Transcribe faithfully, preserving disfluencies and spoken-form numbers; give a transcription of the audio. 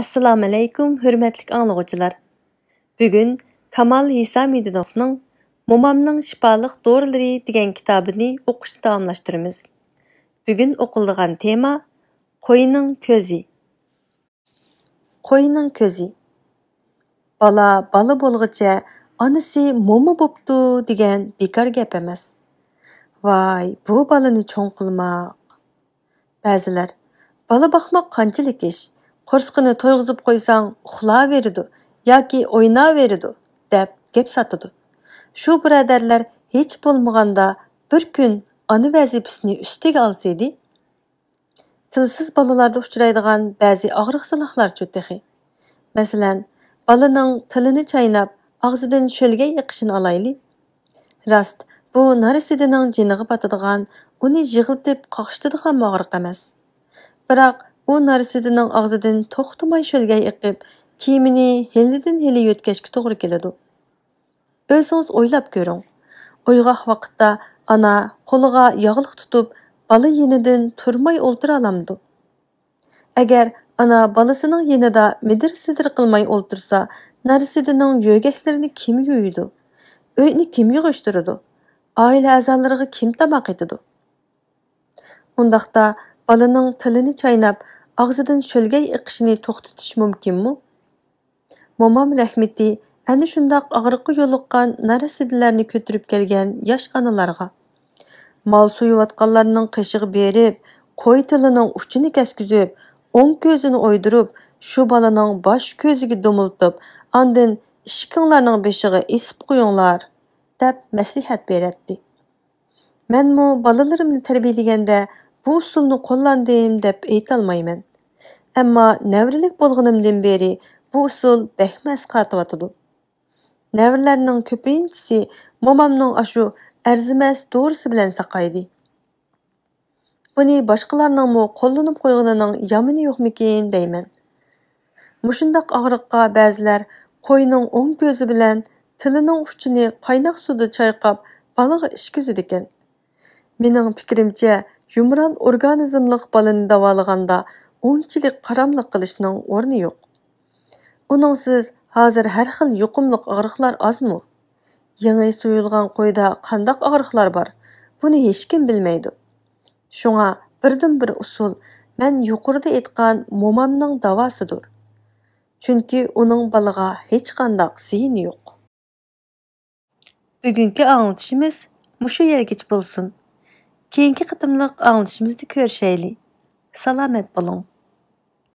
ئەسسالامۇئەلەيكۇم، ھۆرمەتلىك ئاڭلىغۇچىلار. بۈگۈن كامال ھېسامىدىنوفنىڭ مومامنىڭ شىپالىق دورىلىرى دېگەن كىتابىنى ئوقۇشنى داۋاملاشتۇرىمىز. بۈگۈن ئوقۇلىدىغان تېما: قوينىڭ كۆزى. قوينىڭ كۆزى. بالا بالا بولغۇچە ئانىسى موما بوپتۇ دېگەن بىكار گەپ ئەمەس. ۋاي، بۇ بالىنى چوڭ قىلماق. بەزىلەر، بالا باقماق قانچىلىك ئىش، قورسىقىنى تويغۇزۇپ قويساڭ ئۇخلاۋېرىدۇ ياكى ئويناۋېرىدۇ، دەپ گەپ ساتىدۇ. شۇ بۇرادەرلەر ھېچ بولمىغاندا بىر كۈن ئانا ۋەزىپىسىنى ئۈستىگە ئالسىدى. تىلسىز بالىلاردا ئۇچرايدىغان بەزى ئاغرىق سىناقلارچۇ تېخى؟ مەسىلەن، بالىنىڭ تىلىنى چايناپ، ئاغزىدىن شۆلگەي ئېقىشىنى ئالايلى. راست، بۇ نارسىدىنىڭ جېنىغا پاتىدىغان، ئۇنى يىغلىتىپ قاقشىتىدىغانمۇ ئاغرىق ئەمەس. بىراق، ئۇ نارسىدىنىڭ ئاغزىدىن توختىماي شۆلگەي ئېقىپ، كىيىمىنى ھېلىدىن ھېلى يۆتكەشكە توغرا كېلىدۇ. ئۆزىڭىز ئويلاپ كۆرۈڭ. ئويغاق ۋاقىتتا ئانا قولىغا ياغلىق تۇتۇپ، بالا يېنىدىن تۇرماي ئولتۇرالامدۇ؟ ئەگەر ئانا بالىسىنىڭ يېنىدا مىدىر-سىدىر قىلماي ئولتۇرسا، نارسىدىنىڭ يۆگەكلىرىنى كىم يۇيىدۇ؟ ئۆينى كىم يىغىشتۇرىدۇ؟ ئائىلە ئەزالىرىغا كىم تاماق ئېتىدۇ؟ ئۇنداقتا بالىنىڭ تىلىنى چايناپ، ئاغزىدىن شۆلگەي ئېقىشىنى توختىتىش مۇمكىنمۇ؟ مومام رەھمىتى ئەنە شۇنداق ئاغرىققا يولۇققان نارەسىدىلەرنى كۆتۈرۈپ كەلگەن ياش ئانىلارغا، مال سويۇۋاتقانلارنىڭ قېشىغا بېرىپ، قوي تىلىنىڭ ئۇچىنى كەسكۈزۈپ، ئوڭ كۆزىنى ئويدۇرۇپ، شۇ بالىنىڭ باش كۆزىگە دومىلىتىپ، ئاندىن ئىشىكىڭلارنىڭ بېشىغا ئېسىپ قويۇڭلار، دەپ مەسلىھەت بېرەتتى. مەنمۇ بالىلىرىمنى تەربىيەلىگەندە بۇ ئۇسۇلنى قوللاندىم دەپ ئېيتالمايمەن. ئەمما نەۋرىلىك بولغىنىمدىن بېرى بۇ ئۇسۇل بەكمۇ ئەسقاتىۋاتىدۇ. نەۋرىلەرنىڭ كۆپىنچىسى مومامنىڭ ئاشۇ ئەرزىمەس دورىسى بىلەن ساقايدى. بۇنى باشقىلارنىڭمۇ قوللىنىپ قويغىنىنىڭ يامىنى يوقمىكىن دەيمەن. مۇشۇنداق ئاغرىققا بەزىلەر قوينىڭ ئوڭ كۆزى بىلەن تىلىنىڭ ئۇچىنى قايناق سۇدا چايقاپ، بالىغا ئىچكۈزىدىكەن. مېنىڭ پىكرىمچە، يۇمران ئورگانىزملىق بالىنى داۋالىغاندا ئۇنچىلىك قاراملىق قىلىشنىڭ ئورنى يوق. ئۇنىڭسىز ھازىر ھەر خىل يۇقۇملۇق ئاغرىقلار ئازمۇ؟ يېڭى سويۇلغان قويدا قانداق ئاغرىقلار بار؟ بۇنى ھېچكىم بىلمەيدۇ. شۇڭا بىردىنبىر ئۇسۇل مەن يۇقىرىدا ئېيتقان مومامنىڭ داۋاسىدۇر. چۈنكى ئۇنىڭ بالىغا ھېچقانداق زىيىنى يوق. بۈگۈنكى ئاڭلىتىشىمىز مۇشۇ يەرگىچە بولسۇن. كېيىنكى قېتىملىق ئاڭلىتىشىمىزدا كۆرۈشەيلى. سالامەت بولۇڭ.